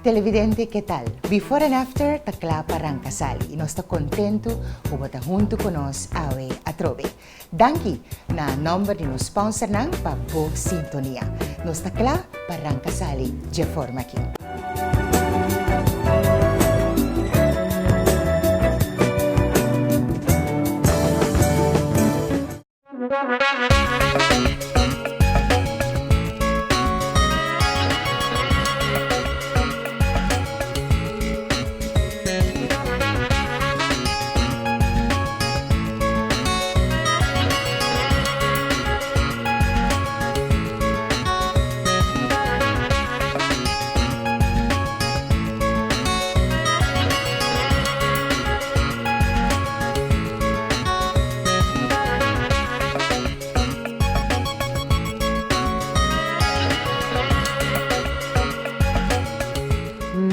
Televidente ke tal? Before and After ta kla pa ranka sali i nos ta kontentu ku bo ta huntu ku nos awe atrobe. Danki na nòmber di nos sponsornan pa bo sintonia. Nos ta kla pa ranka sali dje forma aki.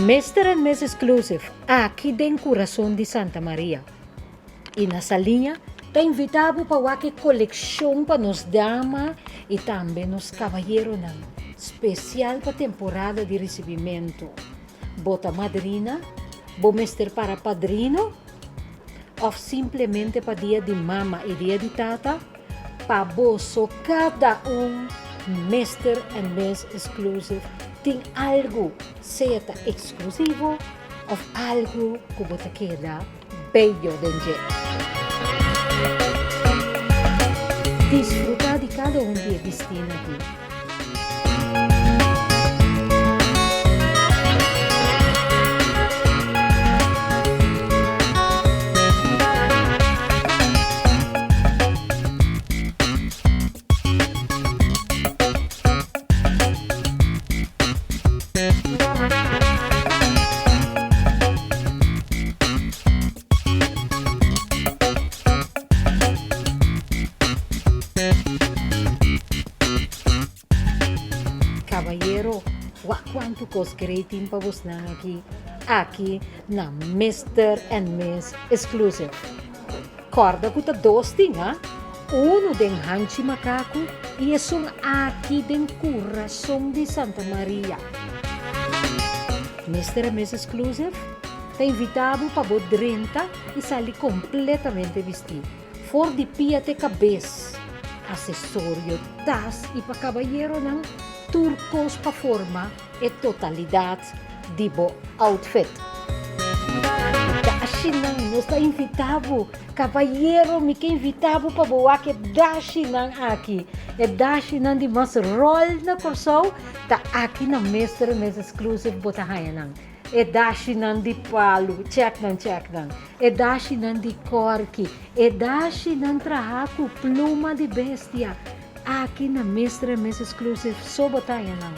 Mister and Miss Exclusive aki den kurason di Santa Maria i na Saliña ta invita bo pa wak e kolekshon pa nos dama i tambe nos kabayeronan spesial pa temporada di risibimentu. Bo ta madrina? Bo mester para padrino? Òf simplemente pa dia di mama i dia di tata? Pa boso kada un Mister and Miss Exclusive tin algu, sea ta eksklusivo òf algu ku bo ta keda bello den dje. Disfrutá di kada un di e bistínan akí. Cabayero, wak cuanto cos great tin pa bosnan aki, aki na Mister and Miss Exclusive. Corda cu ta dos tin, ha? Uno den Hanchi Macaco y esun aki den curason di Santa Maria. Mister and Miss Exclusive ta invita bo pa bo drenta y sali completamente bisti. For di pia te kabes, asesorio, tas i pa kabayeronan, tur kos pa forma e totalidat di bo outfit. E dashinan, nos ta invitá bo, kabayero, mi ke invitá bo pa bo wak e dashinan aki. E dashinan di mas ròl na Kòrsou ta aki na Mister and Miss Exclusive bo ta haña nan. E dashinan di palu, chèk nan, chèk nan. E dashinan di kòrki, e dashinan trahá ku pluma di bestia. Aki na Mister and Miss Exclusive so bo ta haña nan.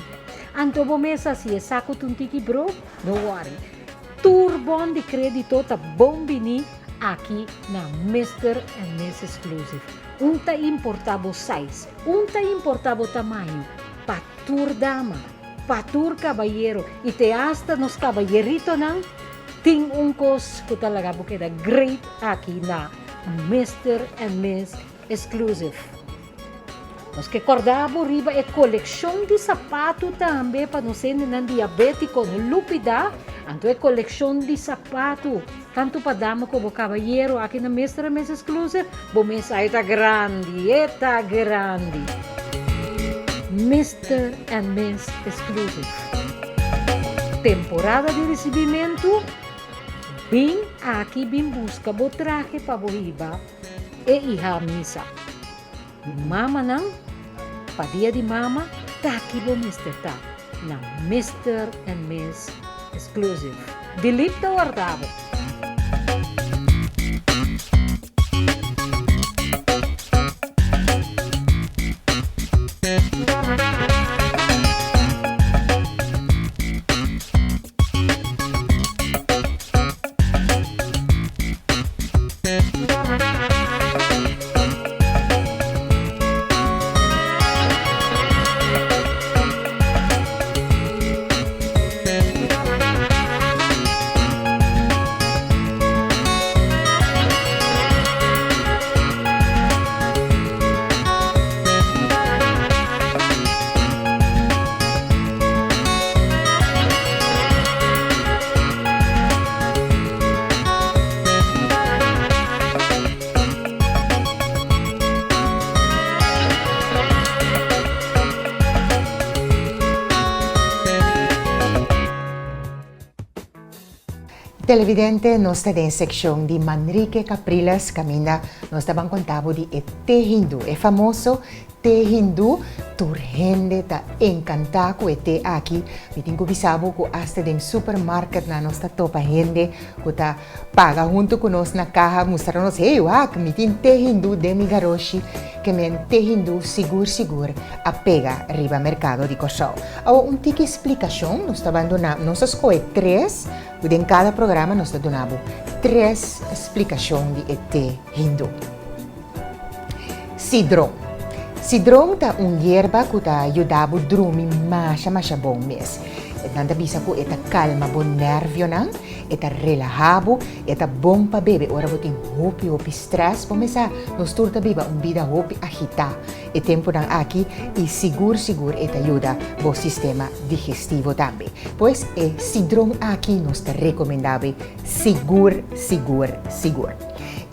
Anto bo mes hasi e saku ta un tiki bro? No wòri. Tur bon di krédito ta bon biní aki na Mister and Miss Exclusive. Un ta importá bo size, un ta importá bo tamaño, pa tur dama. Pa tur kabayero i te asta nos kabayeritonan tin un kos ku ta laga bo keda great aki na Mister and Miss Exclusive. Nos ke kòrda bo riba e kolekshon di sapatu tambe pa nos hendenan diabétiko no lupidá, anto e kolekshon di sapatu tantu pa dama komo kabayero aki na Mister and Miss Exclusive bo mes a e ta grandi, e ta grandi. Mister and Miss Exclusive. Temporada di risibimentu, bin aki bin buska bo trahe pa bo hiba e iha misa. Mamanan, pa dia di mama taki bo mester ta na Mister and Miss Exclusive. Dilip ta warda bo. Televidente, nos ta den seccion di Manrique Capriles caminda nos ta ban conta bo di e te hindu, e famoso te hindu. Tur hende ta encanta cu e te aki. Mi tin cu bisa bo cu hasta den supermarketnan nos ta topa hende cu ta paga hunto cu nos na caha mustra nos, hey wak, mi tin te hindu den mi garoshi. Ke men te hindu sigur sigur a pega riba mercado di Corsou. Awo un tiki splicacion nos ta ban duna, nos a scohe tres, cu den cada programa nos ta duna bo tres splicacion di e te hindu. Sidron. Sidron ta un yerba cu ta yuda bo drumi masha masha bon mes. Nan ta bisa cu e ta calma bo nervionan, e ta relaha bo, e ta bon pa bebe ora bo tin hopi hopi stress. Bo mes sa, nos tur ta biba un bida hopi agita e temponan aki y sigur sigur e ta yuda bo sistema digestivo tambe. Pues e sidron aki nos ta recomenda bo sigur sigur sigur.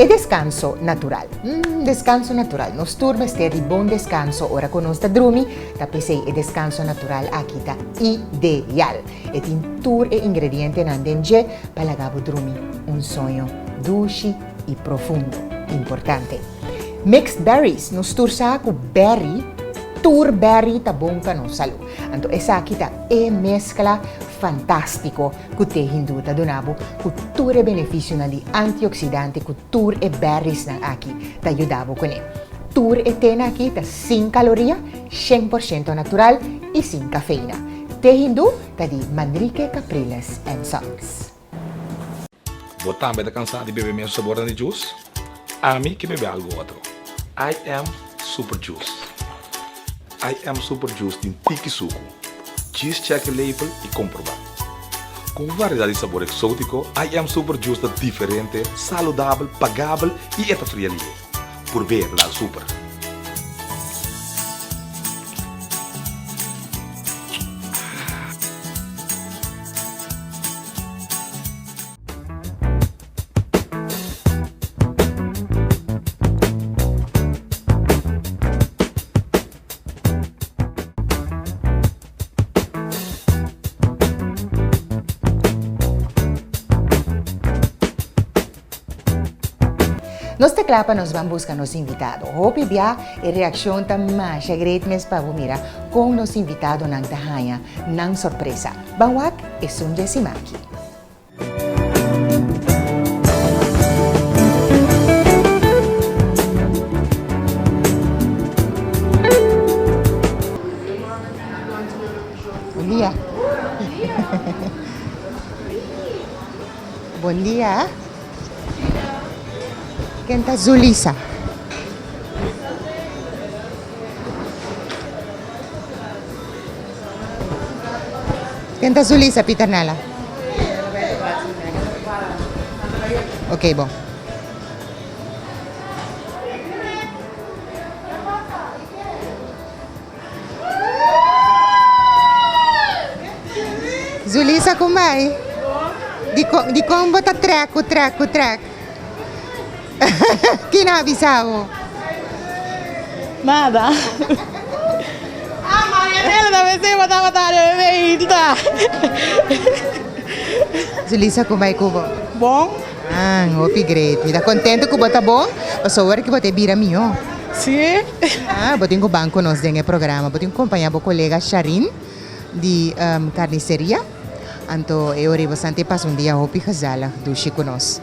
E deskanso natural. Mm, deskanso natural. Nos tur mester di bon deskanso ora ku nos ta drumi, ta p'esei e deskanso natural aki ta ideal. E tin tur e ingredientenan den dje pa laga bo drumi un soño dushi i profundo. Importante. Mixed berries. Nos tur sa ku berry, tur berry ta bon pa nos salú. Anto esaki ta e meskla fantástiko ku te hindú ta duna bo ku tur e benefisionan di antioksidante ku tur e berriesnan aki ta yuda bo kuné. Tur e tenan aki ta sin kaloria, 100% natural i sin kafeina. Te hindú ta di Manrique Capriles and Sons. Bo tambe ta kansá di bebe mesun sabornan di juice? Ami ke bebe algu otro. I am Super Juice. I am Super Juice tin tiki suku. Djis check e label i komprobá. Ku un variedat di sabor eksótiko, I am Super Juice ta diferente, saludabel, pagabel i e ta fria lihe. Purb'é ta dal super. Nos ta kla pa nos ban buska nos invitado. Hopi bia e reakshon ta masha great mes pa bo mira kon nos invitadonan ta haña nan sorpresa. Ban wak esun dje simaki. Bon dia. Bon dia. Ken ta Zulisa? Ken ta Zulisa Piternella? Ok, bon. Zulisa con bai? Di con, di con bo ta trek cu trek cu trek? Kin a avisa bo? Nada. Ah, Marianela ta pensé bo tabata bebé Zulisa con bai cu bo? Bon. Ah, hopi great. Mi ta contento cu bo ta bon, pasobra ki bo ta bira mihó. Sí. Ah, bo tin cu ban cu nos den e programa. Bo tin cu compaña bo colega Sharin di carniceria. Anto e ora ei bastante pasa un dia hopi gezellig dushi cu nos,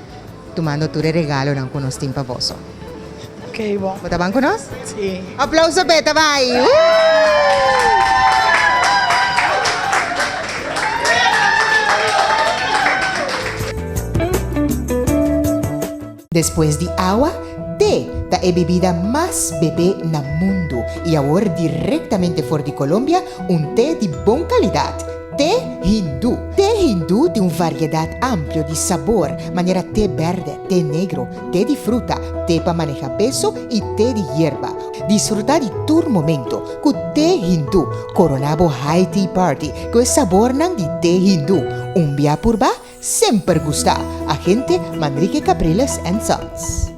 tumando tur e regalonan cu nos tin pa boso. Ok, bon. Bo ta ban cu nos? Sí. Aplauso p'e ta bai! Despues di awa, te ta e bebida mas bebé na mundu i awor direktamente for di Colombia un te di bon kalidat, te hindú. Te hindú tin un variedat amplio di sabor, manera te bèrdè, te negro, te di fruta, te pa maneha peso i te di yerba. Disfrutá di tur momento ku te hindú. Koroná bo high tea party ku e sabornan di te hindú. Un bia purba, Semper gusta, agente Manrique Capriles and Sons.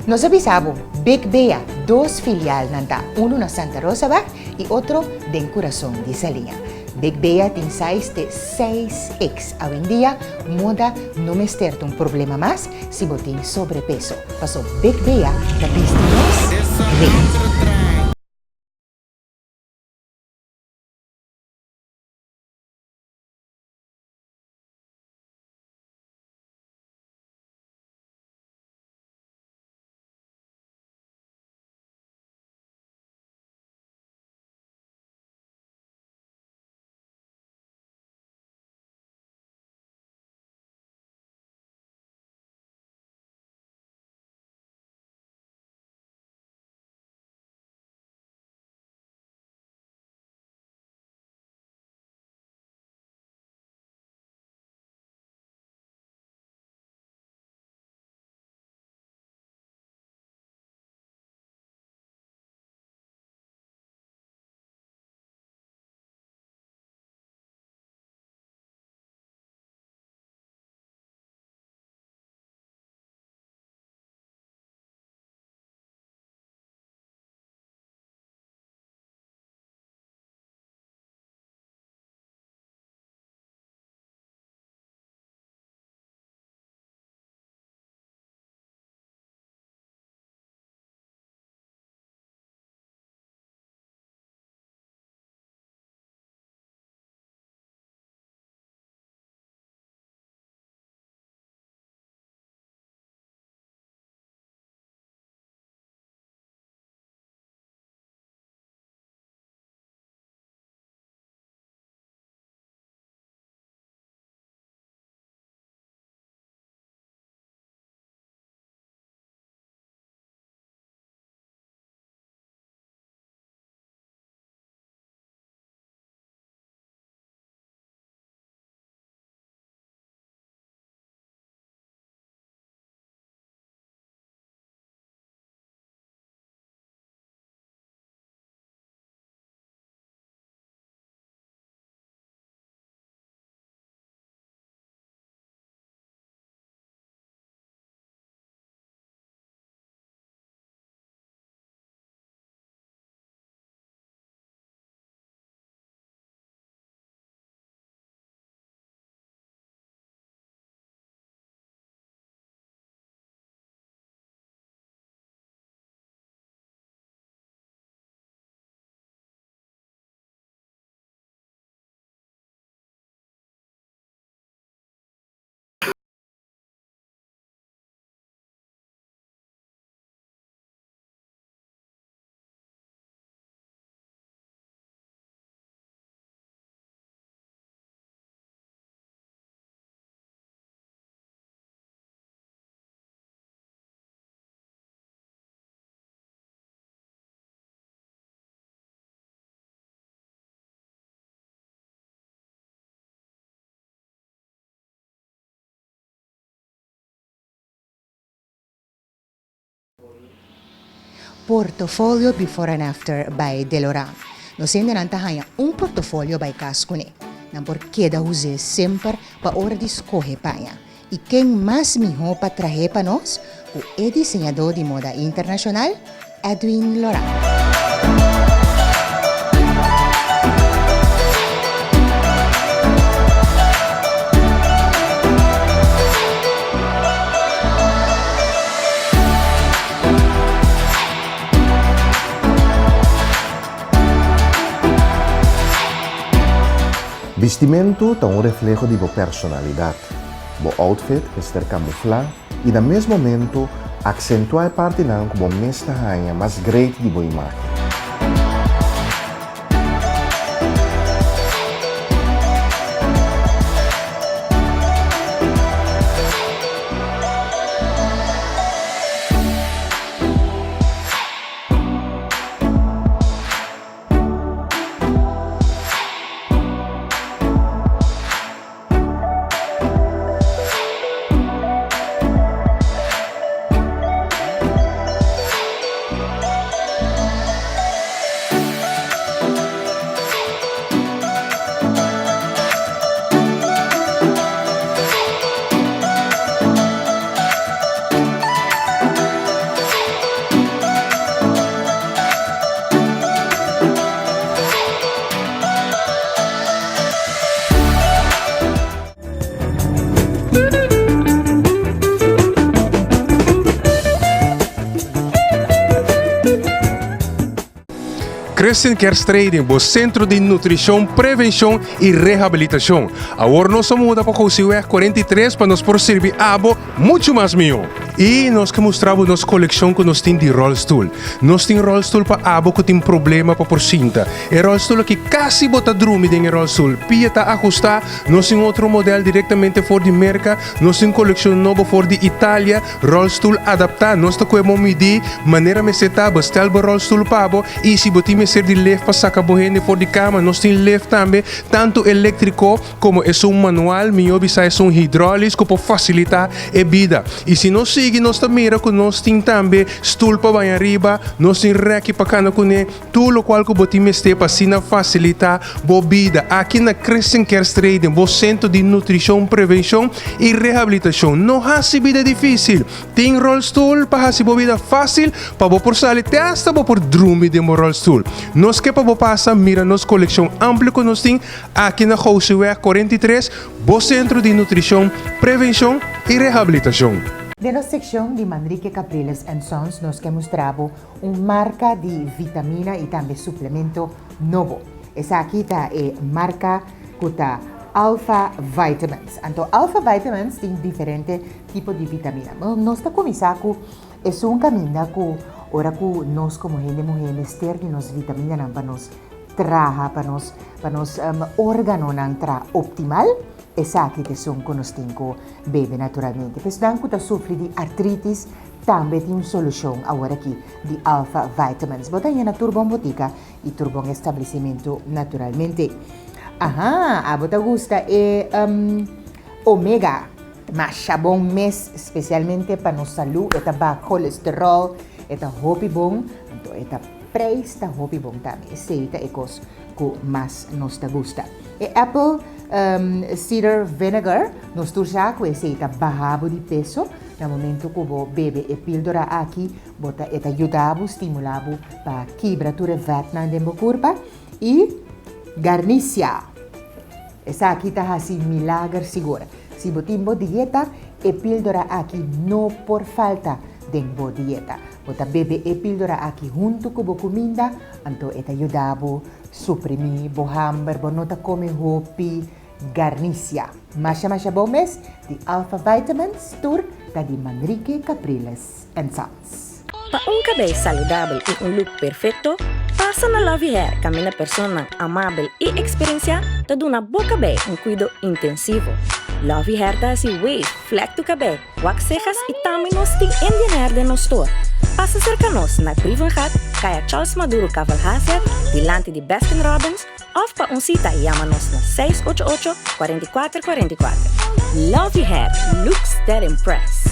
Nos a bisa bo, Big Bea, Dos filial nan ta, unu na Santa Rosaweg i otro den kurason di Saliña. Big Bea tin size te 6X. Awendia moda no mester ta un problema mas si bo tin sobrepeso, paso Big Bea ta bisti nos great. Portofolio Before and After by Delora. Nos hendenan ta haña un portofolio bai kas kuné. Nan por keda us'é semper pa ora di skohe paña. I ken mas mihó pa trah'é pa nos ku e diseñadó di moda internashonal, Edwin Lorang. Bistimentu ta un refleho di bo personalidat. Bo outfit mester kamuflá i na mes momentu aksentuá e partinan ku bo mes ta haña mas great di bo imágen. Christian Cares Trading, bo sentro di nutrishon, prevenshon i rehabilitashon. Awor nos a muda pa Gosiweg 43 pa nos por sirbi abo muchu mas mihó. I nos ke mustra bo nos kolekshon ku nos tin di ròlstul. Nos tin ròlstul pa abo ku tin problema pa por sinta. E ròlstul aki kasi bo ta drumi den e ròlstul. Pia ta ahustá. Nos tin otro modèl direktamente for di Merka. Nos tin kolekshon nobo for di Italia. Rolstoel adaptá, Nos ta koe bo midí manera mester ta, bestel bo rolstoel pa bo i si bo tin mester di lift pa saka bo hende for di kama, nos tin lift tambe, tantu eléktriko komo esun manual, mihó bisa esun hidrólis ku por fasilitá e bida. I si nos sigui nos ta mira ku nos tin tambe stul pa baña riba, nos tin rèki pa kana kuné, Tur lokual ku bo tin mester pa asina fasilitá bo bida aki na Christian Care Trading, bo sentro di nutrishon, prevenshon i rehabilitashon. No hasi bida difísil. Tin rolstoel pa hasi bo bida fásil pa bo por sali te asta bo por drumi den bo rolstoel. Nos ke pa bo pasa mira nos kolekshon amplio ku nos tin aki na Goudseweg 43, bo sentro di nutrishon, prevenshon i rehabilitashon. Den nos sekshon di Manrique Capriles and Sons nos ke mustra bo Un marka di vitamina i tambe suplemento nobo. Esaki ta e marka ku ta Alpha Vitamins. Anto Alpha Vitamins tin diferente tipo di vitamina. Nos ta kuminsá ku esun kaminda ku ora ku nos komo hende muhé mester di nos vitaminanan pa nos traha, pa nos pa nos órganonan traha optimal, esaki ta esun ku nos tin ku bebe naturalmente. Pa esnan ku ta sufri di artritis, Tambe tin un solushon aworakí di Alpha Vitamins. Bo ta haña na tur bon botika i tur bon establesimentu naturalmente. Aha, abo ta gusta e omega. Masha bon mes, spesialmente pa nos salú. E ta baha kolesterol, e ta hopi bon, anto e ta preis ta hopi bon tambe. Esei ta e kos ku mas nos ta gusta. E apple cider vinegar, nos tur sa ku esei ta baha bo di peso. Na momento ku bo bebe e píldora aki, bo ta e ta yuda bo, stimulá bo pa kibra tur e vètnan den bo kurpa. I garnisia! Esaki ta hasi milager sigur. Si bo tin bo dieta, e píldora aki no por falta den bo dieta. Bo ta bebe e píldora aki huntu ku bo kuminda, anto e ta yuda bo suprimí bo hamber, bo no ta kome hopi garnisia. Masha masha bon mes di Alpha Vitamins tur ta di Manrique Capriles and Sons. Pa un kabei saludabel i un look perfekto, pasa na Lovey Hair kaminda personanan amabel i eksperensiá ta duna bo kabei un kuido intensivo. Lovey Hair ta hasi wave, vlek tu kabei, wax sejas i tambe nos tin Indian Hair den nos store. Pasa serka nos na Brievengat, Kaya Charles Maduro Cavalhazer, dilanti di Baskin Robbins, Of pa un sita yama nos na 688 44 44. Lovey Hair, looks that impress!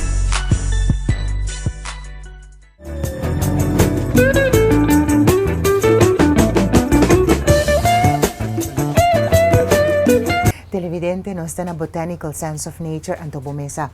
Televidente, nos ta na Botanical Sense of Nature, anto bo mesa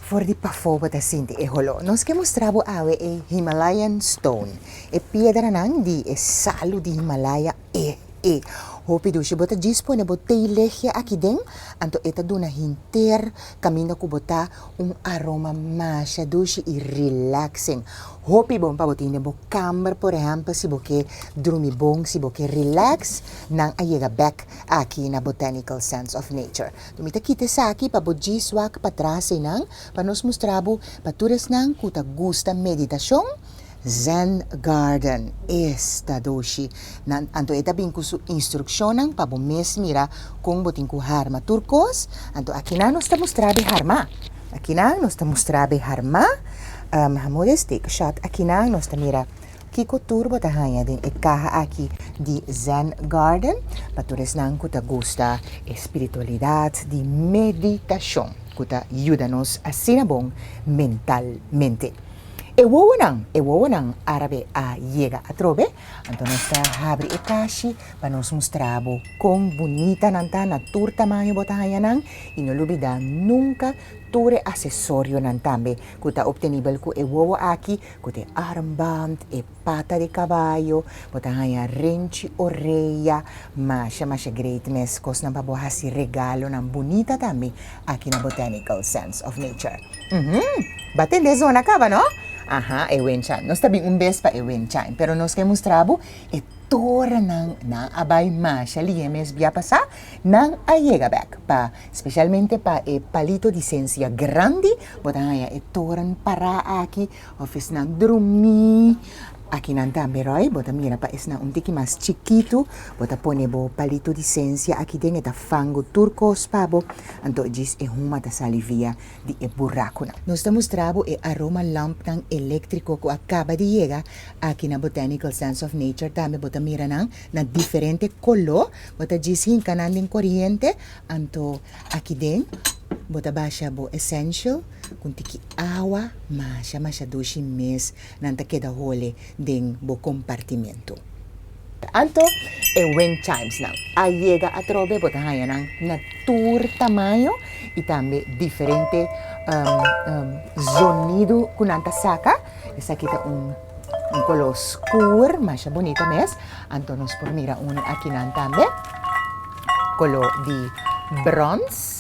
for di pafó bo ta sinti e holó. Nos ke mustra bo awe e Himalayan Stone. E piedranan di e salu di Himalaya e e hopi dushi. Bo ta djis pone bo teilegia aki den, anto e ta duna henter kaminda ku bo ta un aroma masha dushi i relaxing. Hopi bon pa bo tin den bo kamber, por ehèmpel, si bo ke drumi bon, si bo ke relax, nan a yega bèk aki na Botanical Sense of Nature. Mi ta kita esaki pa bo djis wak patras einan pa nos mustra bo pa tur esnan ku ta gusta meditashon. Zen Garden, esta dushi. Nan, anto e ta bin ku su instrukshonnan pa bo mes mira kon bo tin ku harma tur kos. Anto akinan nos ta mustra be harma. Akinan nos ta mustra be harma. Um, Hamodes take a shot. Akinan nos ta mira kiko tur bo ta haña den e kaha aki di Zen Garden pa tur esnan ku ta gusta e spiritualidat di meditashon ku ta yuda nos asina bon mentalmente. E wowonan, e wowonan árabe a yega atrobe, anto nos ta habri e kashi pa nos mustra bo kon bunita nan ta, na tur tamaño bo ta haña nan, i no lubidá nunka tur e asesorionan tambe ku ta optenibel ku e wowo aki, ku ta e armband, e pata di kabayo, bo ta haña renchi orea, masha masha great mes, kosnan pa bo hasi regalonan bunita tambe aki na Botanical Sense of Nature. Uhum. Ba tende e zona kaba, no? Aha, e wind chime. Nos ta bin un bes pa e wind chime, pero nos ke mustra bo e torennan nan a bai masha lihe mes bia pasá, nan a yega bèk pa spesialmente pa e palito di sensia grandi, bo ta haña e toren pará aki òf esnan drumí akinan tambe Roy, bo ta mira pa esnan un tiki mas chikitu, bo ta pone bo palito di sensia aki den e ta fangu tur kos pa bo, anto djis e huma ta sali via di e burakunan. Nos ta mustra bo e aroma lampnan eléktriko ku a kaba di yega aki na Botanical Sense of Nature tambe bo ta mira nan na diferente koló, bo ta djis hinka nan den koriente, anto aki den bo ta basha bo essential ku un tiki awa masha masha dushi mes nan ta keda hole den bo kompartimentu. Anto e wind chimes nan a yega atrobe bo ta haña nan na tur tamaño y tambe diferente zonido cu nan ta saca. Esaki ta un un color scur, masha bunita mes. Anto nos por mira uno akinan tambe, color di brons.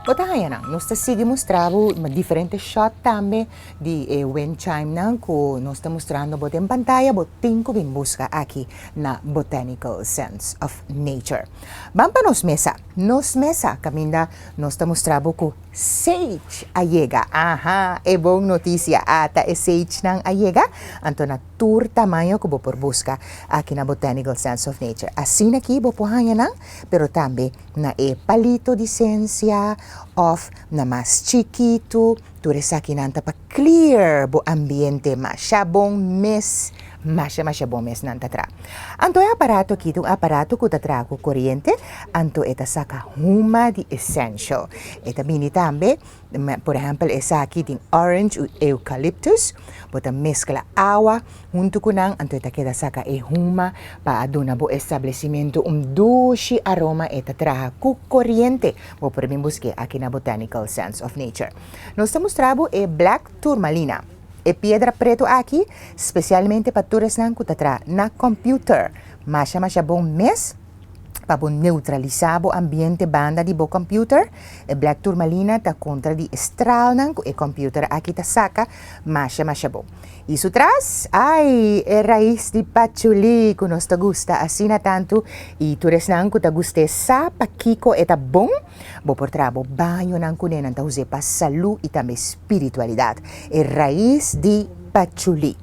Bo ta haña nan. Nos ta sigui mustra bo diferente shot tambe di e wind chime nan cu nos ta mustrando bo den pantaya. Bo tin cu bin busca aki na Botanical Sense of Nature. Ban pa nos mesa. Nos mesa caminda nos ta mustra bo cu sage a yega. Aha, e bon noticia. Ata e sage nan a yega. Anto na tur tamaño cu bo por busca aki na Botanical Sense of Nature. Asina aki bo por haña nan, pero tambe na e palito di sensia of na mas chikitu. Tur esakinan ta pa clear bo ambiente masha bon mes, masha masha bon mes nan ta traha. Anto e aparato aki ta un aparato cu ta traha cu coriente, anto e ta saca huma di essential. E ta bini tambe, por ehempel esaki tin orange u eucalyptus, bo ta mezcla awa hunto cu nan, anto e ta keda saca e huma pa a duna bo establecimento un dushi aroma. E ta traha cu coriente. Bo por bin busk'é aki na Botanical Sense of Nature. Nos ta mustra bo e Black Tourmalina. E piedra pretu aki spesialmente pa tur esnan ku ta traha na computer. Masha masha bon mes pa bo neutralisá bo ambiente banda di bo computer. E Black Tourmalina ta kontra di e straalnan ku e computer aki ta saka masha masha bon. I su tras, ai, e rais di patchouli ku nos ta gusta asina tantu i tur esnan ku ta gust'é sa pakiko e ta bon. Bo por traha bo bañonan kuné, nan ta us'é pa salú i tambe spiritualidat. E rais di patchouli.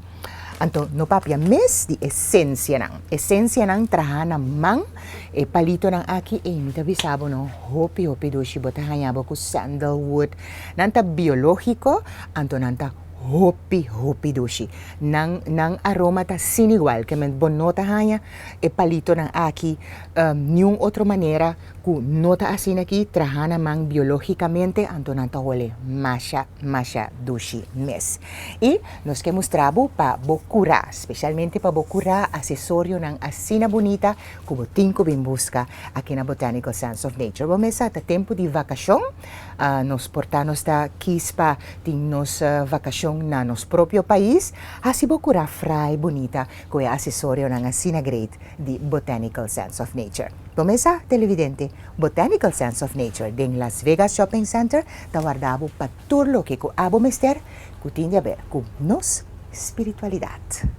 Anto no papia mes di esensianan. Esensianan traha na man, e palitonan aki, ei mi ta bisa bo no, hopi hopi dushi. Bo ta haña bo ku sandalwood. Nan ta biológiko, anto nan ta. Hopi hopi dushi. Nan nan aroma ta sin igual ke men bo no ta haña e palitonan aki niun otro manera ku no ta asina aki traha na man biologicamente anto nan ta hole masha masha dushi mes. I nos ke mustra bo pa bo kura specialmente pa bo kura asesorionan asina bunita ku bo tin ku bin buska aki na Botanical Sense of Nature. Bo mes sa ta tempu di vakashon. Nos por ta nos ta kis pa tin nos vakashon na nos propio pais, hasi bo kura frai bunita ku e asesorionan asina great di Botanical Sense of Nature. Bo mesa, televidente, Botanical Sense of Nature den Las Vegas Shopping Center ta warda bo pa tur loke ku abo mester ku tin di aber ku nos spiritualidat.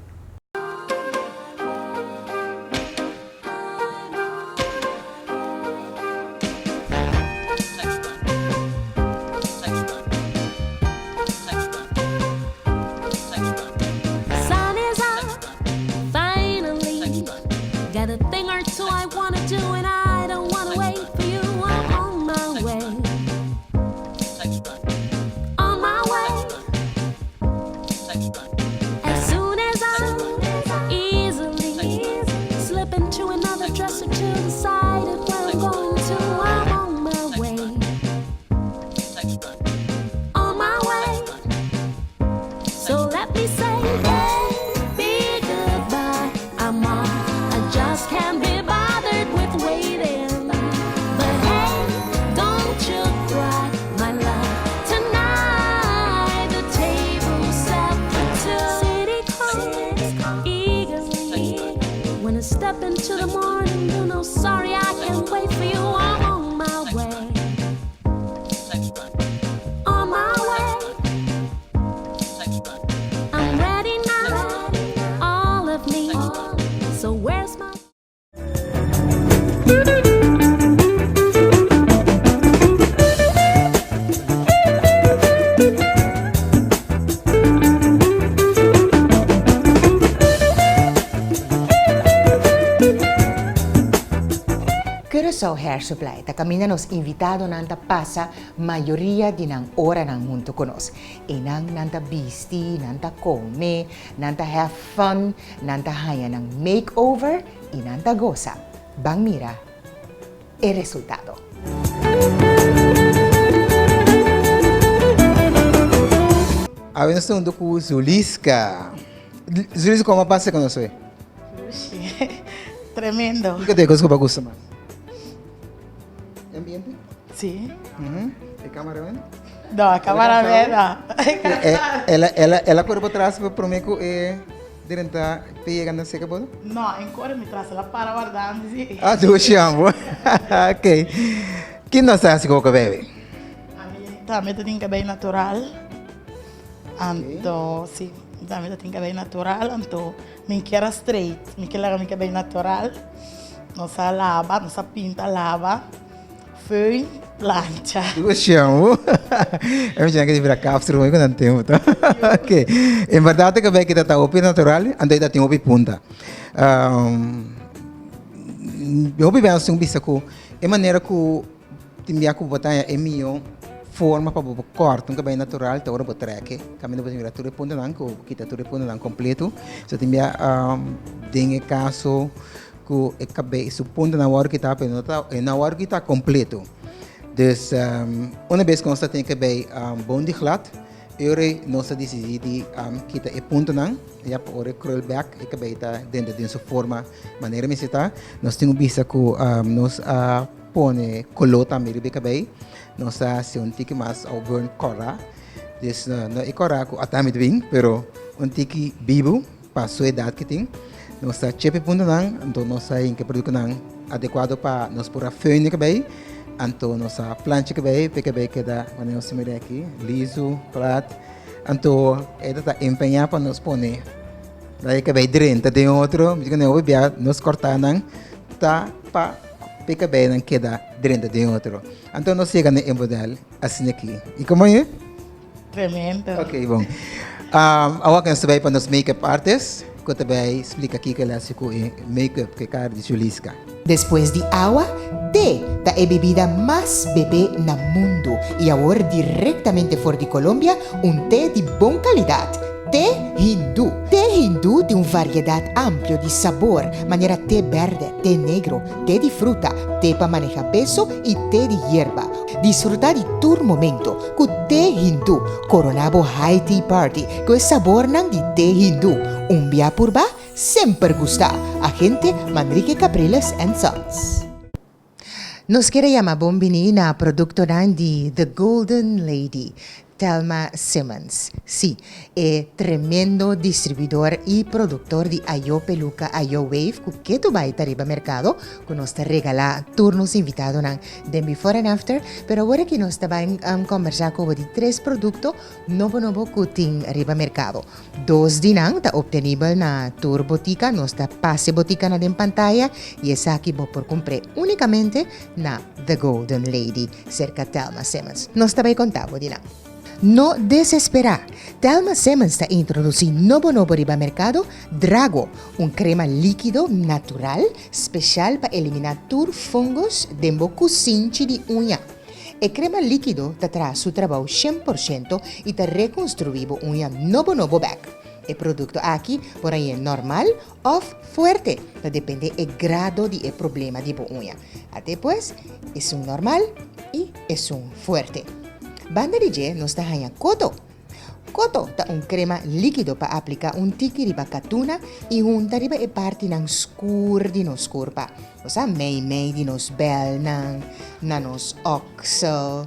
Curaçao Hair Supply ta kaminda nos invitadonan ta pasa mayoria di nan oranan huntu ku nos. Einan nan ta bisti, nan ta kome, nan ta have fun, nan ta haña nan makeover i nan ta gosa. Ban mira e resultado. Awe nos ta huntu ku Zuliska. Zuliska, komo a pasa ku nos hoy? Tremendo. Kiko ta e kos ku bo a gusta mas? E ambiente? Si. E cameraman? No, e cameraman no. El a kore bo tras prome ku e drenta pe yega na seka bo? No, e kore mi tras, el a para warda mi si. Ah, dushi ambo. Ok. Kin nos ta hasi ku bo kabei? Ami tambe ta tin kabei natural. Anto, si, tambe ta tin kabei natural, anto Mi kier a straight, mi kier laga mi cabey natural. Nos a laba, nos a pinta, laba, föhn, plancha. Dushi amo. E muchanan ke bira kapster hopi ku nan tempu ta. Ok. En bèrdat e kabei kita ta hopi natural, anto e ta tin hopi punta. Hopi bes nos tin bisa ku e manera ku Tin bia ku bo ta haña e mihó forma pa bo por kòrta un kabei natural ta ora bo trèk e. Kaminda bo ta mira tur e puntonan ku bo kita tur e puntonan kompleto. So tin bia den e kaso ku e kabei su puntonan wòrdu kitá pero no ta e no a wòrdu kitá kompleto. Dus una bes ku nos ta tin e kabei bon di glat e ora ei nos ta disidí di kita e puntonan ya pa ora e krul bèk e kabei ta dentro den su forma manera mester ta. Nos tin ku bisa ku nos a. Pone koló tambe riba e kabei. Nos ta hasi un tiki mas auburn kòrá. Dus no e kòrá ku ata mi ta bin, pero un tiki bibu pa su edat ku tin. Nos ta chep e puntonan, anto nos ta hinka e produktonan adekuado pa nos por a föhn e kabei. Anto nos a plancha e kabei pa e kabei keda manera nos ta mira aki, lizu, plat. Anto e ta ta empeñá pa nos pone e kabei drenta den otro. Mi di ku hopi bia nos kòrtá nan ta pa. P'e kabeinan keda drenta den otro. Anto nos yega na e model asina aki. I komo e? Tremendo. Ok, bon. Awor nos ta bai pa nos make-up artist ku ta bai splika kiko el hasi ku e make-up, ku e kara di Juliska. Despues di awa, te ta e bebida mas bebé na mundu i awor direktamente for di Colombia un te di bon kalidat, Te hindú. Te hindú tin un variedat amplio di sabor, manera te bèrdè, te negro, te di fruta, te pa maneha peso i te di yerba. Disfrutá di tur momento ku te hindú. Koroná bo high tea party ku e sabornan di te hindú. Un bia purba, semper gustá! Agente Manrique Capriles and Sons. Nos kier a yama bon bini na productonan di The Golden Lady, Thelma Simmons. Sí, e tremendo distribuidor y productor di Ayo Peluca, Ayo Wave cu ketu bay ta riba mercado cu nos ta regala tur nos invitadonan den Before and After. Pero awor aki nos ta bay combersa cu bo di tres producto nobo nobo cu tin riba mercado. Dos di nan ta obtenibel na tur botica, nos ta pasa e boticanan den pantaya y esaki bo por cumpr'é unicamente na The Golden Lady, cerca Thelma Simmons. Nos ta bay conta bo di nan. No desesperá! Thelma Simmons ta introducí nobo nobo riba mercado Drago, un crema liquido natural special pa eliminá tur fungos den bo cusinchi di uña. E crema likido ta traha su trabou 100% y ta reconstrui bo uña nobo nobo bek. E producto aki por hañ'é normal of fuerte, ta depende e grado di e problema di bo uña. Ate pues, esun normal y esun fuerte. Banda di dje nos ta haña koto. Koto ta un krema líkido pa apliká un tiki riba katuna i hunta riba e partinan skur di nos kurpa, osea meimei di nos bèlnan, na nos òksel.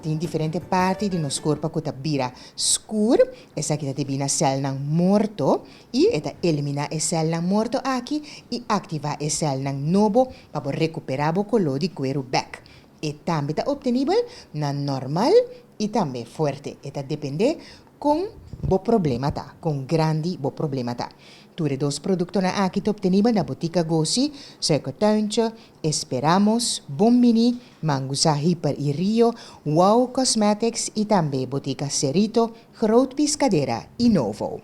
Tin diferente parti di nos kurpa ku ta bira skur, esaki ta debí na sèlnan morto i e ta eliminá e sèlnan morto aki i aktivá e sèlnan nobo pa bo rekuperá bo koló di kueru bèk. E tambe ta obtenibel na normal i tambe fuerte. E ta depende kon bo problema ta, kon grandi bo problema ta. Tur e dos produktonan aki ta obtenibel na Botica Gosi, Suikertuintje, Esperamos, Bon Bini, Mangusa Hyper i Rio, Wow Cosmetics i tambe Botica Cerrito, Groot Piscadera i Novo.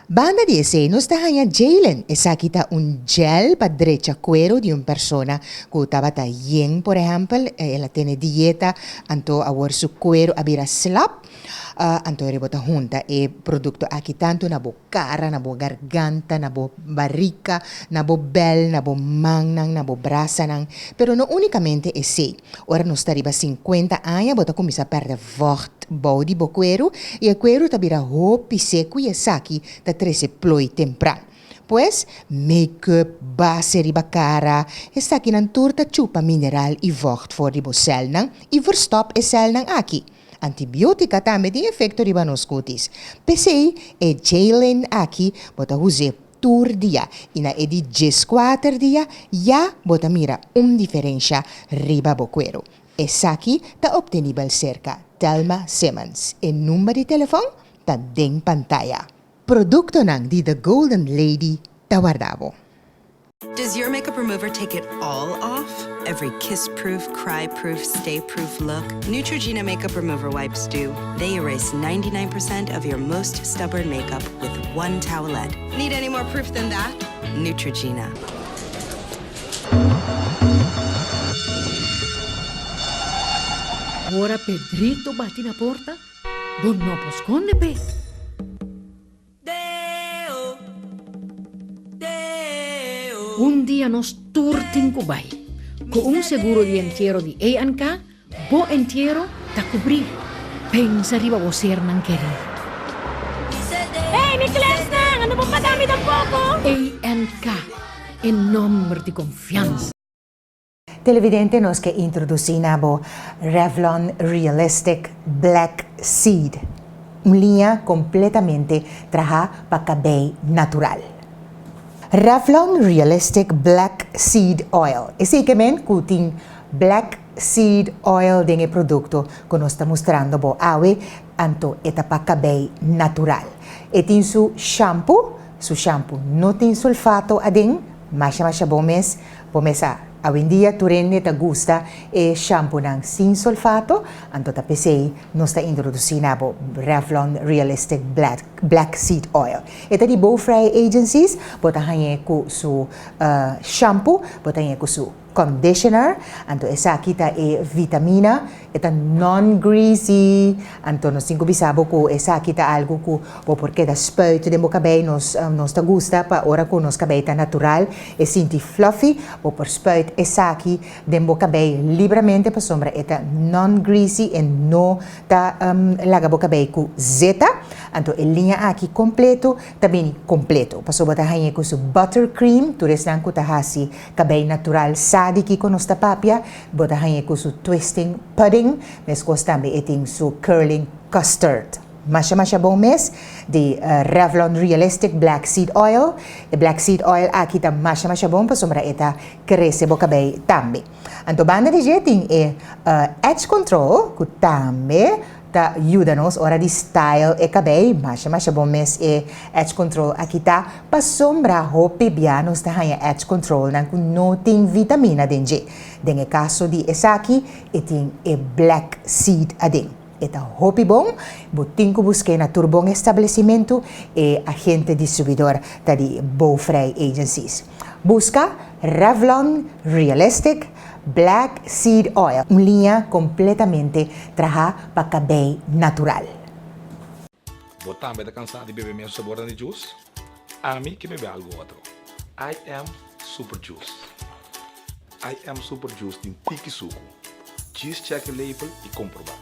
Banda di esei nos ta haña Jalen, esaki ta un gel pa drecha kueru di un persona ku tabata yen por ehèmpel, el a tene dieta anto awor su kueru a bira slap, anto bo ta hunta e produkto aki tantu na bo kara, na bo garganta, na bo barika, na bo bèl, na bo mannan, na bo brasanan, pero no únikamente esei. Ora nos ta riba sinkuenta aña bo ta kuminsá pèrdè vògt bou di bo kueru i e kueru ta bira hopi seku i esaki ta trese ploi tempran. Pues, make-up, base riba kara, esakinan tur ta chupa mineral i vògt for di bo sèlnan i verstòp e sèlnan aki. Antibiótika tambe tin efekto riba nos kutis. P'esei e Jalyn aki bo ta us'é tur dia i na e di djeskuater dia ya bo ta mira un diferensha riba bo kueru. Esaki ta optenibel serka Thelma Simmons. E number di telefòn ta den pantaya. Produktonan di The Golden Lady ta warda bo. Does your makeup remover take it all off? Every kiss-proof, cry-proof, stay-proof look? Neutrogena makeup remover wipes do. They erase 99% of your most stubborn makeup with one towelette. Need any more proof than that? Neutrogena. Ora Pedrito bati na porta, bo no por skonde p'e. Un dia nos tur tin ku bai. Ku un seguro di entiero di ANK, bo entiero ta kubrí. Pensa riba bo sernan kerí. Hey, mi klèsnan! Ando bo paga mi tampoko? ANK, e nòmber di konfiansa. Televidente nos ke introdusí na bo Revlon Realistic Black Seed, un liña kompletamente trahá pa kabei natural. Revlon Realistic Black Seed Oil, esei ke men ku tin black seed oil den e produkto ku nos ta mustrando bo awe, anto e ta pa kabei natural. E tin su shampoo, su shampoo no tin sulfato aden, masha masha bon mes, Bo mes sa, awendia tur hende ta gusta e shampunan sin solfato, anto ta p'esei nos ta introdusí na bo Revlon Realistic Black Seed Oil. E ta di Bowfrey Agencies, bo ta hañ'é ku su shampu, bo ta hañ'é ku su conditioner, anto esaki ta e vitamina, e ta non-greasy, anto nos tin ku bisa bo ku esaki ta algu ku bo por keda spuit den bo kabei, nos nos ta gusta pa ora ku nos kabei ta natural, E sinti fluffy, bo por spuit esaki den bo cabey libramente pasobra e ta non-greasy e no ta laga bo cabey cu zeta. Anto e liña aki completo ta bini completo pasobra bo ta hañ'e cu su buttercream, tur esnan cu ta haci cabey natural sa di kico nos ta papia, bo ta hañ'e cu su twisting pudding, mescos tambe e tin su curling custard. Masha masha bon mes di Revlon Realistic Black Seed Oil. E Black Seed Oil aki ta masha masha bon pasobra e ta krese bo kabei tambe. Anto banda di dje tin e Edge Control ku tambe ta yuda nos ora di style e kabei. Masha masha bon mes e Edge Control aki ta pasobra hopi bia nos ta haña Edge Controlnan ku no tin vitamina den dje. Den e kaso di esaki e tin e Black Seed aden. E ta hopi bon, bo tin ku busk'é na tur bon establesimentu, e agente distribuidor ta di Bouwvrij Agencies. Buska Revlon Realistic Black Seed Oil, un liña kompletamente trahá pa kabei natural. Bo tambe ta kansá di bebe mesun sabornan di juice? Ami ke bebe algu otro. I am Super Juice. I am Super Juice tin tiki suku. Djis check e label i komprobá.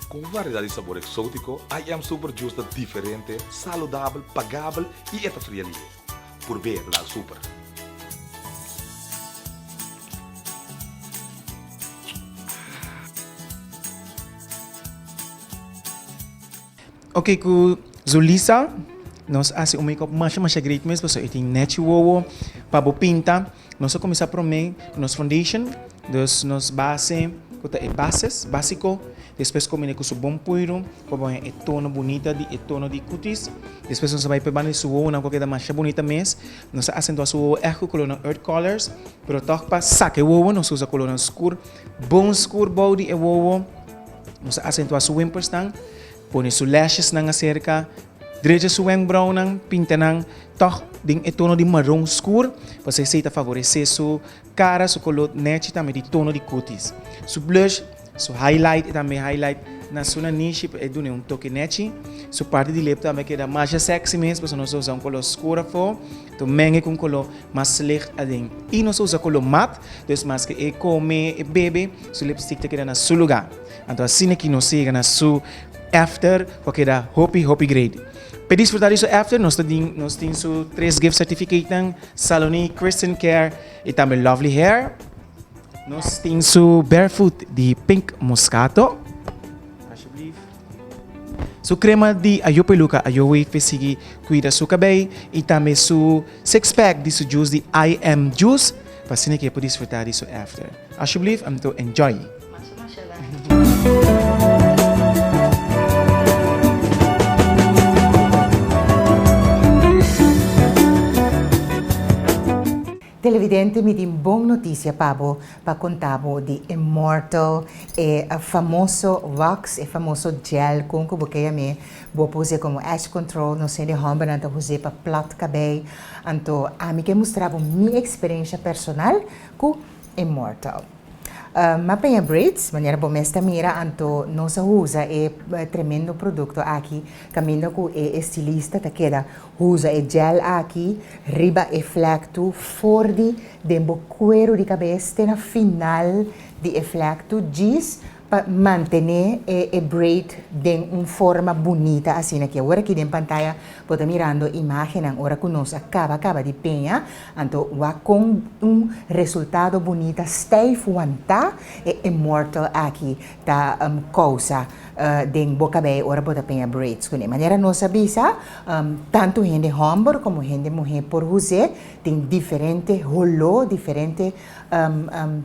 Ku un variedat di sabor eksótiko, I am Super Juice ta diferente, saludabel, pagabel i e ta fria lihe. Purb'é ta dal super! Ok ku Zulisa nos hasi un makeup masha masha great mes pasobra e tin nechi wowo pa bo pinta. Nos a kuminsá promé ku nos foundation, dus nos base ku ta e bases, básiko, despues kombiné ku su bon puiru pa bo haña e tono bunita di e tono di kutis. Despues nos a bai pa e banda di su wowonan ku a keda masha bunita mes. Nos a asentuá su wowo ègt ku kolornan earth colors, pero tòg pa saka e wowo nos usa kolornan skur, bon skur bou di e wowo. Nos a asentuá su wimpersnan, pone su lashesnan aserka. Drecha su wenkbrauwnan, pinta nan tòg den e tono di maron skur, pasobra esei ta favoresé su kara, su koló nèchi tambe di tono di kutis. Su blush, su highlight e tambe highlight na su nanishi pa e dun'é un toke nèchi. Su parti di lip tambe keda masha sexy mes pasobra nos ta usa un koló skur afó, ta meng'e ku un koló mas licht aden. I nos ta usa koló mat, dus maske e kome, e bebe, su lipstick ta keda na su lugá. Anto asina ki nos yega na su after ku a keda hopi hopi great. P'e disfruta di su after nos ta din nos tin su tres gift certificate nan, Saloni, Christian Care y tambe Lovely Hair. Nos tin su barefoot di pink moscato. Alsjeblieft. Su crema di ayo peluca ayo wave p'e sigui cuida su cabey y tambe su six pack di su juice di I am Juice pa asina ki e por disfruta di su after. Alsjeblieft anto enjoy. Televidente mi tin bon noticia pa bo pa conta bo di Immortal e famoso wax e famoso gel con cu bo ke yam'e bo por us'e como edge control nos hende hombernan ta us'e pa plat cabey anto ami ke mustra bo mi experiencia personal cu Immortal. M'a peña braids, manera bo mes ta mira, anto nos a usa e tremendo produkto aki kaminda ku e estilista ta keda usa e gel aki riba e flèktu for di den bo kueru di kabes te na final di e flèktu djis pa mantené e braid den un forma bunita asina ki awor aki den pantaya bo ta mirando imágennan ora ku nos a kaba kaba di peña. Anto wak kon un resultado bunita stijf wantá e immortal aki ta kousa den bo kabei ora bo ta peña braids kuné. Manera nos a bisa, tantu hende hòmber komo hende muhé por hus'é, tin diferente holó, diferente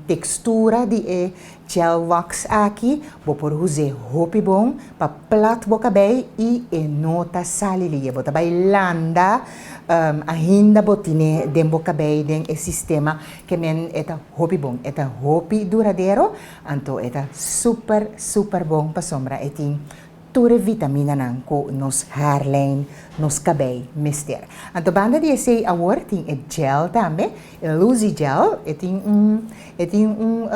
tekstura di e gel wax aki, bo por hus'é hopi bon pa plat bo kabei i e no ta sali liye. Bo ta bai landa ainda bo tine den bo kabei den e sistema ke men e ta hopi bon. E ta hopi duradero, anto e ta super super bon pasobra e tin tur e vitaminanan ku nos haarlijn, nos kabei mester. Anto banda di esei awor tin e gel tambe, e Luzy gel, e tin un e tin un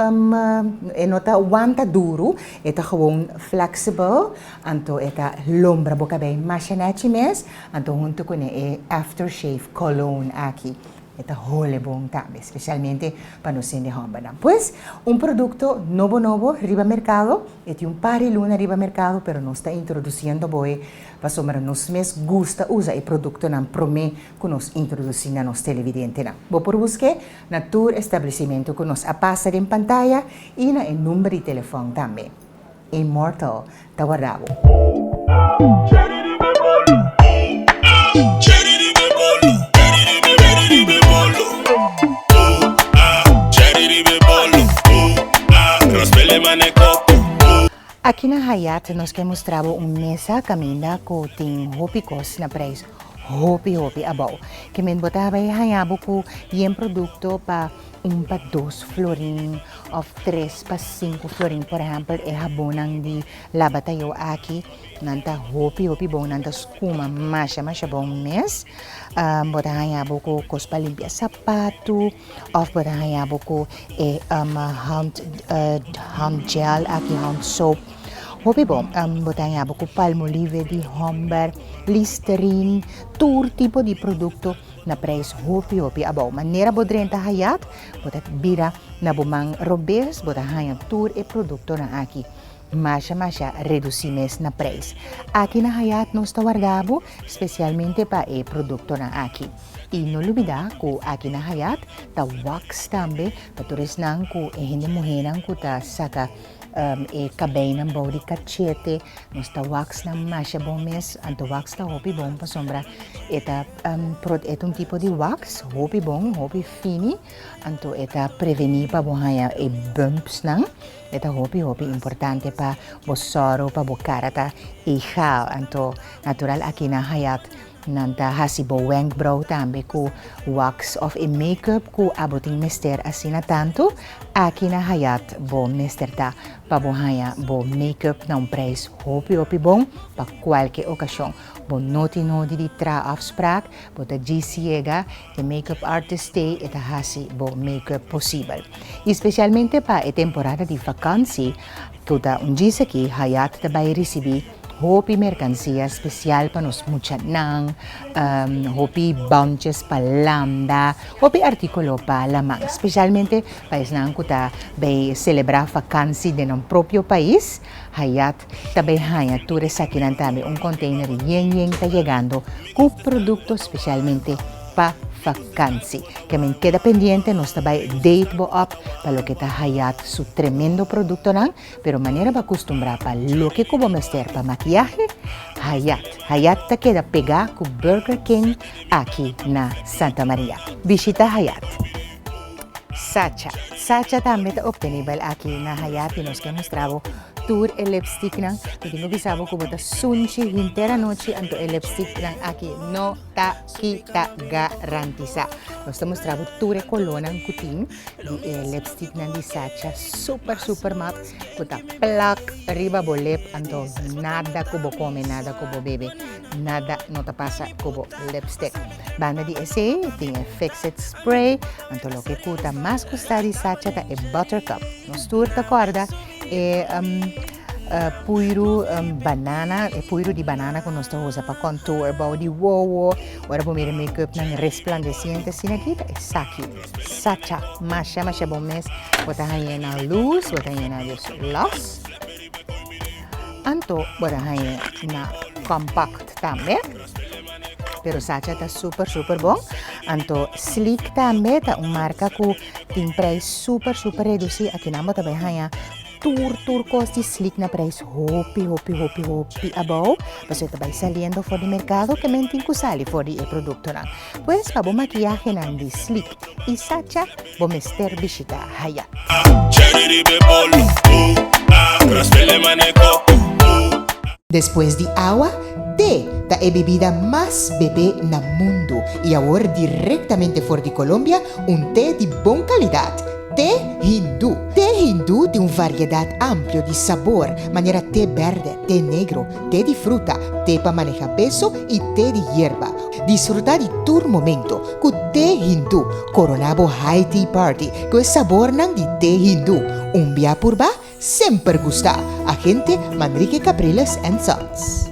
e no ta wanta duru, e ta gewoon flexible, anto e ta lombra bo kabei masha nechi mes, anto hunto kuné e aftershave cologne aki. E ta hole bon tambe, specialmente pa nos hende hombernan. Pues, un producto nobo nobo riba mercado, e tin un par di luna riba mercado, pero nos ta introduciendo bo e pasobra nos mes gusta usa e productonan prome cu nos introduci na nos televidentenan. Bo por busque na tur establecimento cu nos a pasa den pantaya y na e number di telefon tambe. Immortal ta warda bo. Aki na Hayat nos ke mustra bo un mesa kaminda ku tin hopi kos na prijs hopi hopi abou. Ke men bo ta bai haña bo ku yen produkto pa un pa dos florin of tres pa sinku florin. Por ehempel e habonnan di laba tayo aki nan ta hopi hopi bon, nan ta skuma masha masha bon mes. Bo ta haña bo ku kos pa limpia sapatu of bo ta haña bo ku e hand hand gel aki, hand soap. Hopi bon. Bo ta haña bo ku palmolive di hòmber, listerine, tur tipo di produkto. Na prijs hopi hopi abou. Manera bo drenta Hayat, bo ta bira na bo man robes, bo ta haña tur e produktonan aki masha masha redusí mes na prijs. Aki na Hayat nos ta warda bo spesialmente pa e produktonan aki. I no lubidá ku aki na Hayat ta wax tambe pa tur esnan ku e hende muhénan ku ta saka E kabeinan bou di kachete, nos ta wax nan masha bon mes, anto wax ta hopi bon pasobra e ta e ta un tipo di wax hopi bon, hopi fini, anto e ta prevení pa bo haña e bumps nan, e ta hopi hopi importante pa bo sòru pa bo kara ta egal, anto natural aki na Hayat. Nan ta hasi bo wenkbrauw tambe ku wax òf e make-up ku abo tin mester asina tantu. Aki na Hayat bo mester ta pa bo haña bo make-up na un prijs hopi hopi bon pa kualke okashon. Bo no tin nodi di traha afspraak, bo ta djis yega, e make-up artist t'ei e ta hasi bo make-up posibel. I spesialmente pa e temporada di vakansi ku ta un djis aki, Hayat ta bai risibí hopi merkansia spesial pa nos muchanan, hopi bunches pa landa, hopi artíkulo pa laman, spesialmente pa esnan ku ta bai selebrá vakansi den nan propio pais. Hayat ta bai haña tur esakinan tambe. Un container yen yen ta yegando ku produkto spesialmente pa vakansi. Ke men keda pendiente, nos ta bai date bo op pa loke ta Hayat su tremendo produktonan, pero manera bo a kustumbrá pa loke ku bo mester pa makiahe, Hayat. Hayat ta keda pegá ku Burger King aki na Santa Maria. Bishita Hayat. Sacha. Sacha tambe ta obtenibel aki na Hayat y nos ke mustra bo tur e lipsticknan. Mi tin ku bisa bo ku bo ta sunchi henter anochi anto e lipsticknan aki no ta kita garantisa. Nos ta mustra bo tur e kolónan ku tin di e lipsticknan di Sacha super super mat ku ta plak riba bo lip anto nada ku bo kome nada ku bo bebe. Nada no ta pasa ku bo lipstick. Banda di esei tin e Fix It Spray, anto loke ku ta mas gusta di Sacha ta e Buttercup. Nos tur ta kòrda e puiru banana, e puiru di banana ku nos ta usa pa contour bou di wowo. Ora bo mira make-upnan resplandeciente asina aki ta esaki. Sacha masha masha bon mes. Bo ta hañ'é na loose, bo ta hañ'é na dus los. Anto bo ta hañ'é na compact tambe. Pero Sacha ta super super bon. Anto Sleek tambe ta un marca cu tin prijs super super reduci. Aki nan bo ta bay haña tur tur cos di Sleek na prijs hopi hopi hopi hopi abou. Pasobra e ta bay saliendo for di mercado ke men tin cu sali for di e productonan. Pues pa bo makiyahenan di Sleek y Sacha bo mester bishita Hayat. Despues di awa, te ta e bebida mas bebé na mundu i awor direktamente for di Colombia un te di bon kalidat, te hindú. Te hindú tin un variedat amplio di sabor, manera te bèrdè, te negro, te di fruta, te pa maneha peso i te di yerba. Disfrutá di tur momento ku te hindú. Koroná bo high tea party ku e sabornan di te hindú. Un bia purba, Semper gusta! Agente Manrique Capriles and Sons.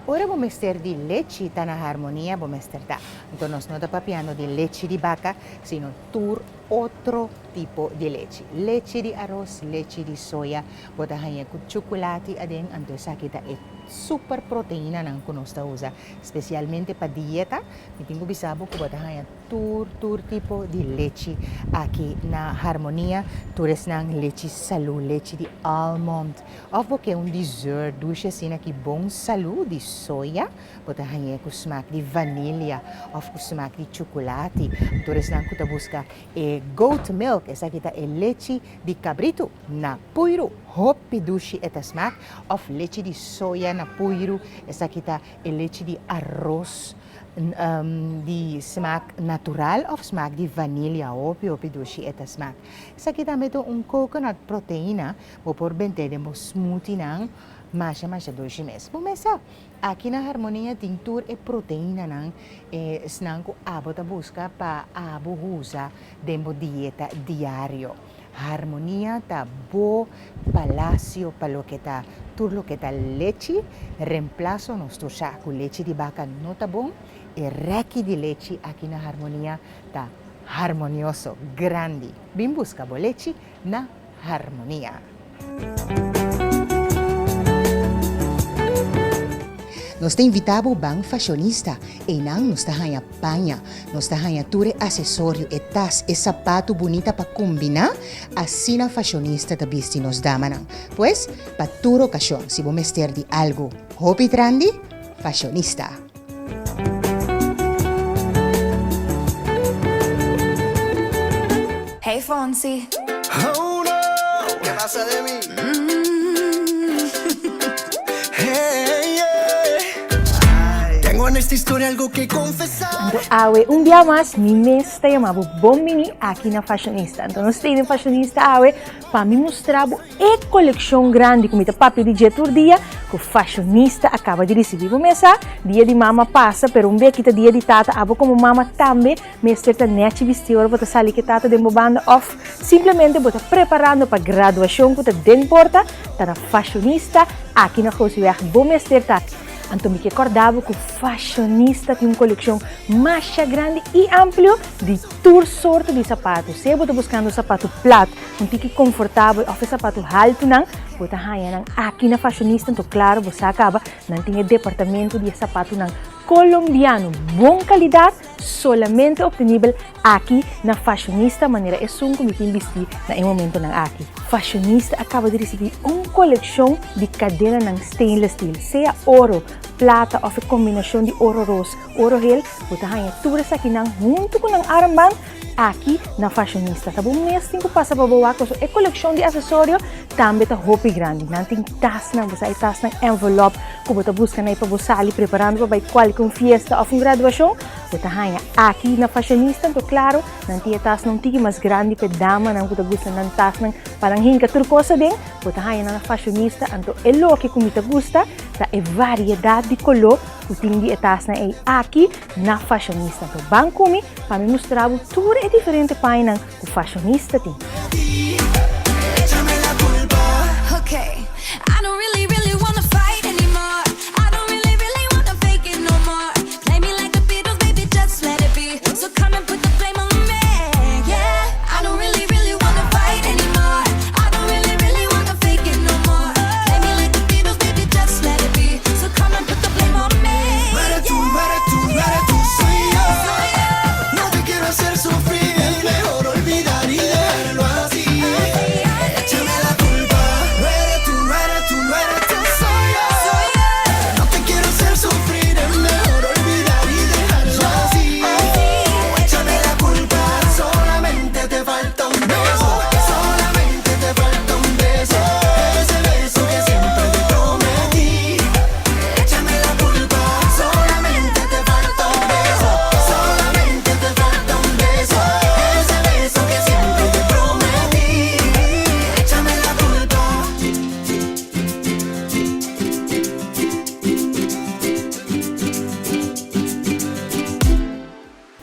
Ora bo mester di lechi ta na harmonia bo mester ta. Anto nos no ta papiando di lechi di baka, sino tur otro tipo di lechi. Lechi di aros, lechi di soya, bo ta haña ku chukulati aden, anto esaki ta e super proteinanan ku nos ta usa spesialmente pa dieta. Mi tin ku bisa bo ku bo ta haña tur tur tipo di lechi aki na Harmonia, tur esnan lechi salu, lechi di almond òf bo ke un dessert dushi asina ki bon salu di soya, bo ta hañ'é ku smak di vanilia òf ku smak di chukulati. Tur esnan ku ta buska e goat milk, esaki ta e lechi di kabritu na puiru, hopi dushi e ta smak, òf lechi di soya na puiru, esaki ta e lechi di aros di smak natural òf smak di vanilia, hopi hopi dushi e ta smak. Esaki tambe ta un coconut proteina, bo por bent'é den bo smoothienan, masha masha dushi mes. Bo mes sa, aki na Harmonia tin tur e proteinanan, esnan ku abo ta buska pa abo usa den bo dieta diario. Harmonia ta bo palacio pa loke ta tur loke ta lechi, reemplaso nos tur sa cu lechi di baca no ta bon, e reki di lechi aki na Harmonia ta harmonioso, grandi. Bin busca bo lechi na Harmonia. Nos ta invitá bo ban fashionista. Einan nos ta haña paña, nos ta haña tur e asesorio, e tas, e sapatu bunita pa kombiná. Asina fashionista ta bisti nos damanan. Pues, pa tur okashon, si bo mester di algu hopi grandi, fashionista. Hey Fonsi. Oh no. ¿Qué pasa de mí? Hey, yeah. Tengo en esta historia algo que confesar. Anto awe un bia mas mi mes ta yama bo bon bini aki na Fashionista. Anto nos ta den Fashionista awe pa mi mustra bo e kolekshon grandi ku mi ta papia di dje tur dia ku Fashionista a kaba di risibi. Bo mes sa dia di mama pasa pero un beki ta dia di tata abo komo mama tambe Mester ta nèchi bistí ora bo ta sali ku e tata den bo banda òf simplemente bo ta preparando pa graduashon ku ta den porta, ta na Fashionista aki na Gosiweg bo mester ta. Anto mi ke kòrda bo ku Fashionista tin un kolekshon masha grandi i amplio di tur sorto di sapatu. Sea bo ta buskando sapatu plat, un tiki konfortabel òf e sapatu haltunan, bo ta haña nan aki na Fashionista. Anto klaro bo sa kaba nan tin e departamento di e sapatunan kolombiano bon kalidat. Solamente obtenibel aki na Fashionista manera esun ku mi tin bisti na e momentonan aki. Fashionista a kaba di risibí un kolekshon di kadenanan stainless steel, sea oro, plata òf e kombinashon di oro ros, oro hel, bo ta haña tur esakinan huntu ku nan armband aki na Fashionista. Ta bo mes tin ku pasa pa bo wak pasobra e kolekshon di asesorio tambe ta hopi grandi. Nan tin tasnan, bo sa e tasnan envelop ku bo ta buska na e pa bo sali preparando pa bai kualke un fiesta òf un graduashon, bo ta haña aki na Fashionista. Anto klaro, nan tin e tasnan un tiki mas grandi pa e damanan ku ta gusta nan tasnan pa nan hinka tur kos aden, bo ta haña nan na Fashionista. Anto e loke ku mi ta gusta ta e variedat di koló ku tin di e tasnan ei aki na Fashionista. Anto ban ku mi pa mi mustra bo tur e diferente pañanan ku Fashionista tin.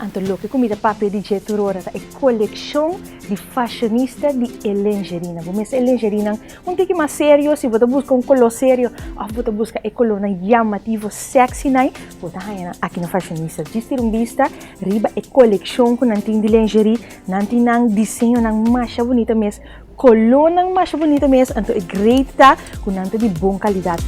Anto loke ku mi ta papia di dje tur ora ta e kolekshon di fashionista di e lengerienan. Bo mester e lengerienan un tiki mas serio, si bo ta buska un koló serio òf bo ta buska e kolónan yamativo sexy nai, bo ta haña nan aki na fashionista. Djis tira un bista riba e kolekshon ku nan tin di lengerie. Nan tin nan diseñonan masha bunita mes, kolónan masha bunita mes, anto e great ta ku nan ta di bon kalidat.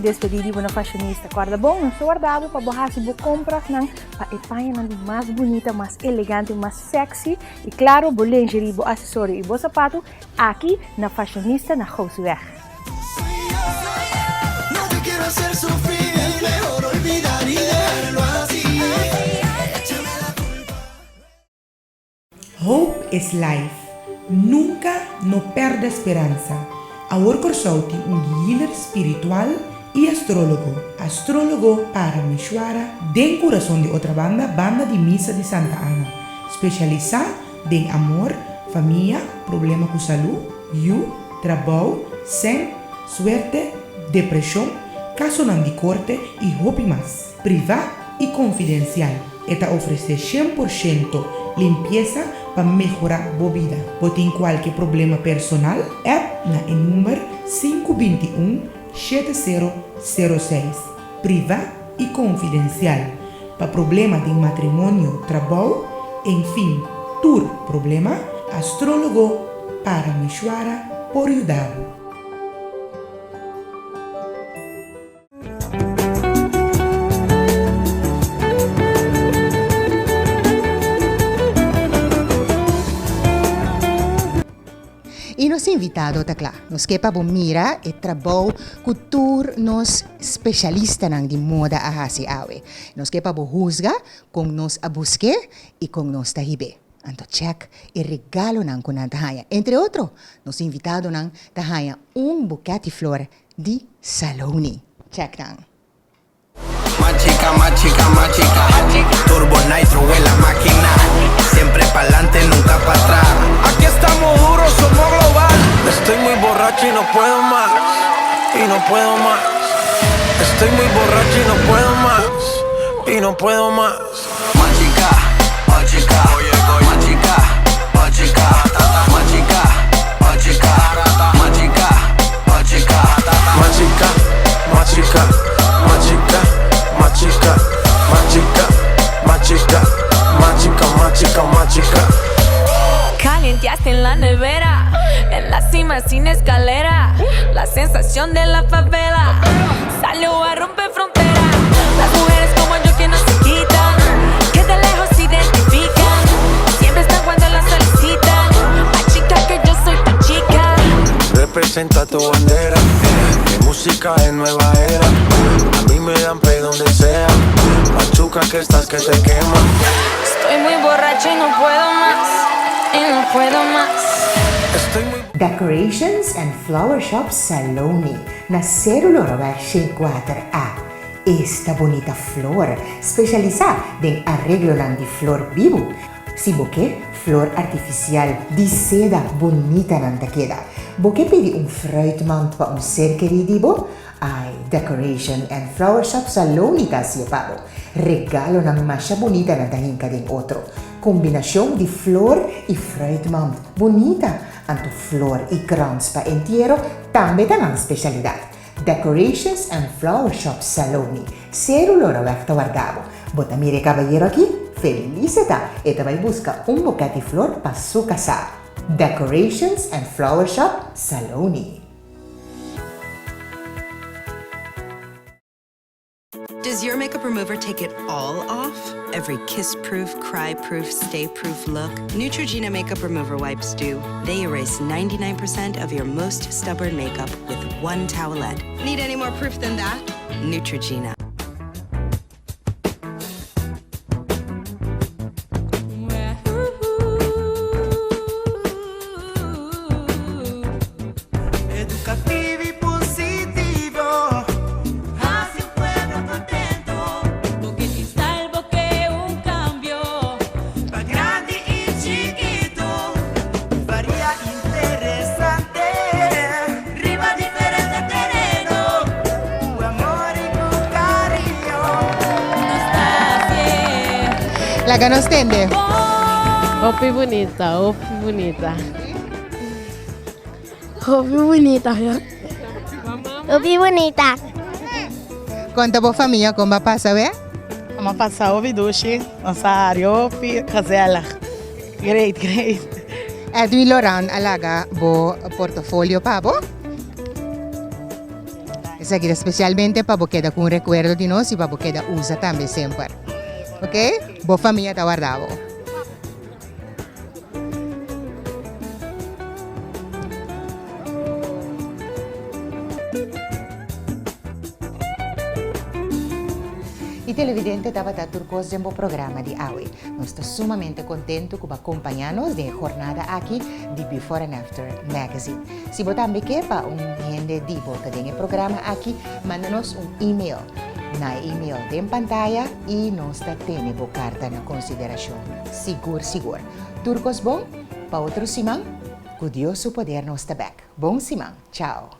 despedí di bo na Fashionista. Kòrda bon, nos ta warda bo pa bo hasi bo komprasnan pa e pañanan di mas bunita, mas elegante, mas sexy i klaro bo lengerie, bo asesorio i bo sapatu aki na Fashionista na Goudsweg. Hope is life, nunka no pèrdè speransa. Awor Kòrsou tin un healer spiritual i astrólogo. Astrólogo Parameshwara den kurason di Otrabanda banda di misa di Santa Ana. Spesialisá den amor, famia, problema ku salú, yu, trabou, sèn, suerte, depreshon, kasonan di korte i hopi mas. Privá i konfidensial. E ta ofresé 100% limpiesa pa mehorá bo bida. Bo tin kualke problema personal? App na e number 521 7006. Privá i konfidensial. Pa problema den matrimonio, trabou, enfin tur problema, astrólogo Parameshwara por yuda bo. I nos invitado ta kla. Nos ke pa bo mira e trabou ku tur nos spesialistanan di moda a hasi awe. Nos ke pa bo husga kon nos a busk'é i kon nos ta hib'é. Anto chèk e regalonan ku nan ta haña. Entre otro, nos invitadonan ta haña un bukèt di flor Di Saloni. Check nan. Machica, machica, machica Turbo nitro en la máquina Siempre pa'lante, nunca pa atrás Aquí estamos duros, somos global Estoy muy borracho y no puedo más Y no puedo más Estoy muy borracho y no puedo más Y no puedo más Machica, machica, machica, machica, machica, machica, machica, machica, machica, machica, machica, machica, machica, machica, machica, machica, machica. Calienteaste en la nevera, en la cima sin escalera, la sensación de la favela. Salió a romper frontera, las mujeres como yo que no se quitan, que de lejos se identifican, siempre están cuando las solicitan. Más chica que yo soy tu chica. Representa tu bandera, mi música es nueva era. A mí me dan play donde sea, machuca que estás que te quema. Estoy muy borracho y no puedo más, y no puedo más. Decorations and Flower Shop Saloni na Seru Loroweg 104 A. Esta bunita flor, spesialisá den areglonan di flor bibu. Si bo ke flor artifisial di seda bunita nan ta keda. Bo ke pidi un fruitmand pa un ser kerí di bo? Ai, Decoration and Flower Shop Saloni ta hacié pa bo. Regalonan masha bunita nan ta hinca den otro. Combinacion di flor y fruitmand bunita, anto flor y krans pa entiero tambe ta nan specialidad. Decorations and Flower Shop Saloni, Seru Loraweg ta warda bo. Bo ta mira e cabayero aki? Feliz e ta! E ta bay busca un boket di flor pa su casa. Decorations and Flower Shop Saloni. Does your makeup remover take it all off? Every kiss-proof, cry-proof, stay-proof look? Neutrogena makeup remover wipes do. They erase 99% of your most stubborn makeup with one towelette. Need any more proof than that? Neutrogena. Educativo y positivo. Hacia un pueblo contento. Porque tin salvo que un cambio. Pa grandi y chikito. Varia interesante. Riba diferente tereno. Cu amor y cu cariño. Laga nos tende. Hopi bunita, hopi bunita. Hopi bunita. Hopi bunita. Konta bo famia kon ba pasa we? M'a pasa hopi dushi, nos a hari hopi gezellig. Great, great. Edwin Loran a laga bo portofolio pa bo. Esaki ta spesialmente pa bo keda ku un rekuerdo di nos i pa bo keda usa tambe semper. Ok? Bo famia ta warda bo. I televidente tabata tur kos den bo programa di awe. Nos ta sumamente kontentu ku bo a kompañá nos den e jornada aki di Before and After Magazine. Si bo tambe ke pa un hende di bo ta den e programa aki, manda nos un email na e email den pantaya i nos ta tene bo karta na konsiderashon sigur sigur. Tur kos bon, pa otro siman, ku Dios su poder nos ta bèk. Bon siman. Chao.